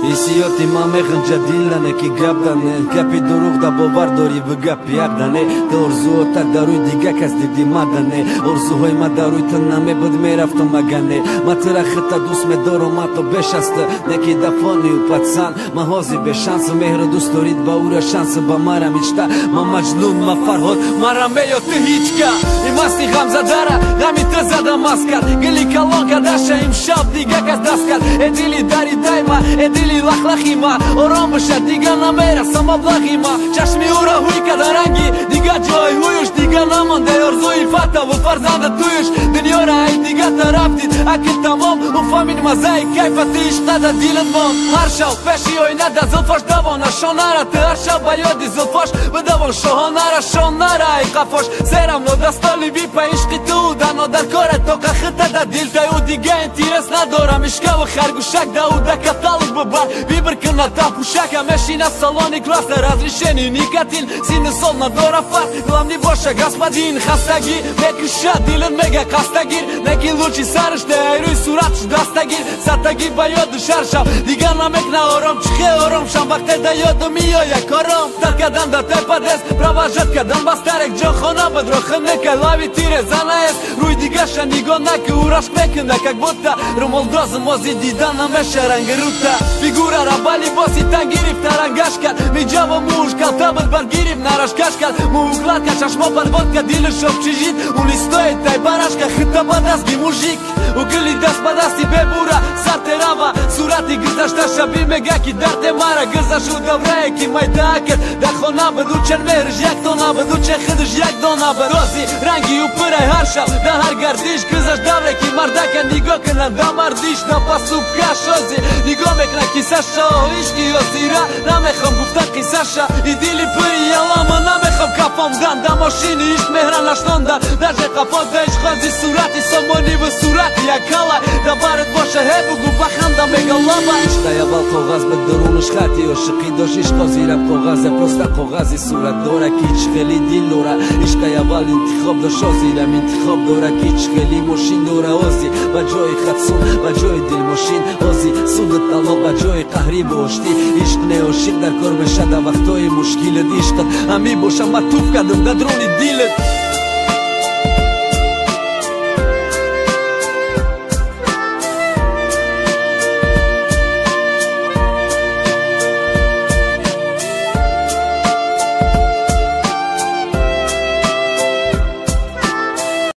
Ҳиссиёти ман мехунҷа дилане ки гап дане, гапи дурӯғ да бовар дорӣ бу гапи як дане. Ту орзуотак дар рӯи дига кас диди мадане, орзуҳои ма дар рӯи ту намебуд мерафтам магане. Ма тура хита дӯст медорам ҳатто беш аз ту, не ки дафонию пацан ма ҳозир бешансу. Меҳру дӯст дорид ба ӯра шансу, ба мара мечта. Ма Маҷнун, ма Фарҳод, мара меё ту ҳичка. Имасти ғамзадара ғами ту зада маст кард, гили калон кардаша имшаб дига кас даст кард. Э дили даридай ма, э дили лахлахи ма, ором боша дига намерасам маблағи ма. Чашми ӯро ҳуй карда ранги дига ҷой ҳуюш, дига намонда орзуи фатаву фарзанда туюш. Дунёра ай дига тараф дид, аки тамом ӯ фаҳмид маззаи кайфа ту ишқада дилат монд. Ҳар шав пеши оина да зулфош давона шонара, ту ҳар шав ба ёди зулфош бидавон шоҳонара. Шонара ай қафош серамно дастоли бипа ишқи ту дано дар коре тоқа хита да дилтай ӯ дига интерес надорам. Ишкаву харгӯшак да ӯ да каталог бибар, выбор кина та пӯшака. Мешина салони класса разрешение никотин, синну сол надора фарқ, главный боша господин. Хастагӣ мекушад дилат мега қастагир, неки лучи сарашда ай рӯи суратш дастагир. Сатагӣ ба ёду шаршав дига намекна ором, чихе ором шам вақте да ёду меоя кором. Тар кадан да тепадес провожат кадан ба старек, ҷонхона буд рохим нека лави тире занаес. Рӯи дигаша нигоҳ наки ӯрашк мекуна, как будто румолдозм ози дида намеша ранги рута. Фигурара ба либоси танг гирифта рангаш кард, миҷаву мӯш калта буд бар гирифт нарашкаш кард. Мӯ укладка чашмо подводка дилаш обчижид, ӯ не стоит тай барашка хита ба дастги мужик. Ӯ гули даст ба дасти бебура сар терава, сурати гузашташа бимега ки дарде мара. Гузашу даврае ки майдаакат дар хона буд, ӯ чен меҳриш як дона буд, ӯ чен худаш як дона буд. Рози ранги ӯ пурай ҳар шаб дар ҳар гардиш, гузашт давре ки мардака нигоҳ кунанд да мардиш. На пасубкаш рози нигоҳ мекунад кисаша, ишқи ёзира намехом гуфтан қиссаша. И дили пури ялама намехом кафондан, да мошини ишқ меҳра нашнондан. Даже қафода ишқози сурати сомониву сурати якала да барат боша ҳе бугу баханда мегалама. Ишқай аввал коғаз ба дарунаш хати ошиқӣ дошт, ишқ ҳозира коғазе просто коғази сурат дора ки ҳеҷ хели дил дора. Ишқай аввал интихоб дошт, ҳозирам интихоб дора ки ҳеҷ хели мошин дора. Ҳози ба ҷои хатсун ба ҷои дилмошин, ҳози суду талоқ ба ҷои қаҳрибу оштӣ. Ишқ не ошиқ дар кор мешада вақтҳои мушкилат, ишқат ҳамин боша ма туф кардам дар дрони дилат.